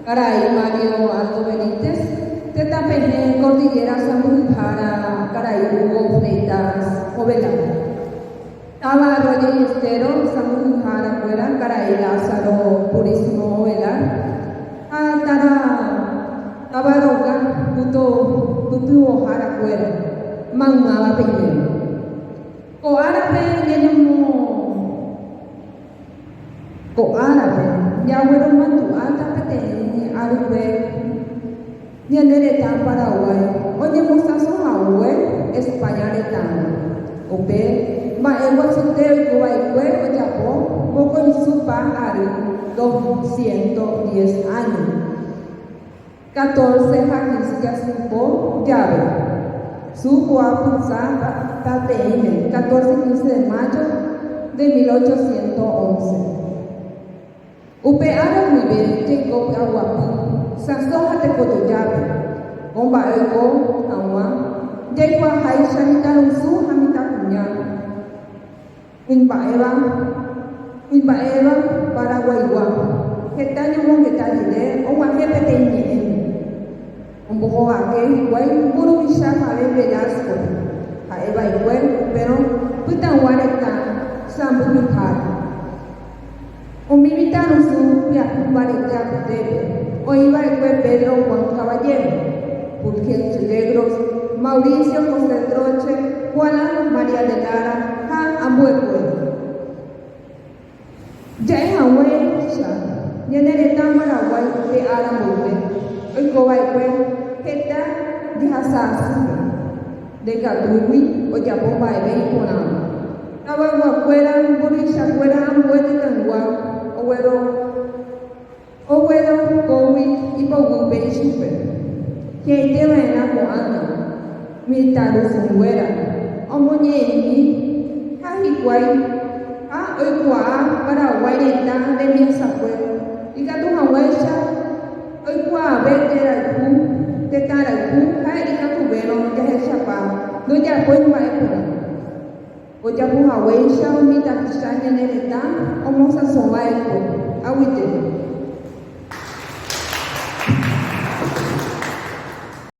Karai Mario Aldo Benítez, Tetãpehẽ Cordillera sãmbyhyhára Karai Hugo Fleitas Ovelar, Táva Arroyo y Estero sãmbyhyhárakuéra Karai Lázaro Purísimo Ovelar ha Tara Táva Roga Puto pytyvõhárakuéra maymáva peiméva. Ko árape ñañomo. Ko árape jagueromandu'áta peteĩ aryve ñane retã Paraguái oñemosãso hague España retãme. Upe mba'e guasute oiko va'ekue ojapo mokõisu pa ary dosciento diez áño. Catorce ha quince jasypo jave. Su poapysa tateĩme, catorce quince de mayo de 1811. Upe ára guive jaiko py'aguapy, sãso ha tekojojápe, ko mba'e oiko hag̃ua jaikuaaháicha mitãrusu ha mitãkuña. Kuimba'éva, kuimba'éva Paraguaigua, heta ñomongeta rire og̃uahẽ peteĩ ñe'ẽme. Ombohovake hikuái mburuvicha Javier Velasco-pe, ha'eva'ekue upérõ pytagua retã sãmbyhyhára. Umi mitãrusu pyahu mbarete apytépe oĩva'ekue Pedro Juan Caballero, Fulgencio Yegros, Mauricio José Troche, Juana María de Lara ha ambuekuéra. Ja'e haguéicha, ñane retã Paraguái upe ára mboyve oikova'ekue heta jehasa asýpe, ndaikatúigui ojapo mba'eve iporãva. Tavayguakuéra mburuvichakuéra ambue tetãygua oguero oguerokógui ipoguýpe ichupe. Hi'ãite va'erã ko'ág̃a mitãrusunguéra omoñe'ẽmi ha hikuái ha oikuaa Paraguái retã rembiasakue ikatu hag̃uáicha oikuaave jerayhu, tetã rayhu ha ikatuvérõ jahechapa ndojapói mba'e porã. Ojapo haguéicha umi tapicha ñane retã omosãsova'ekue. Aguyje.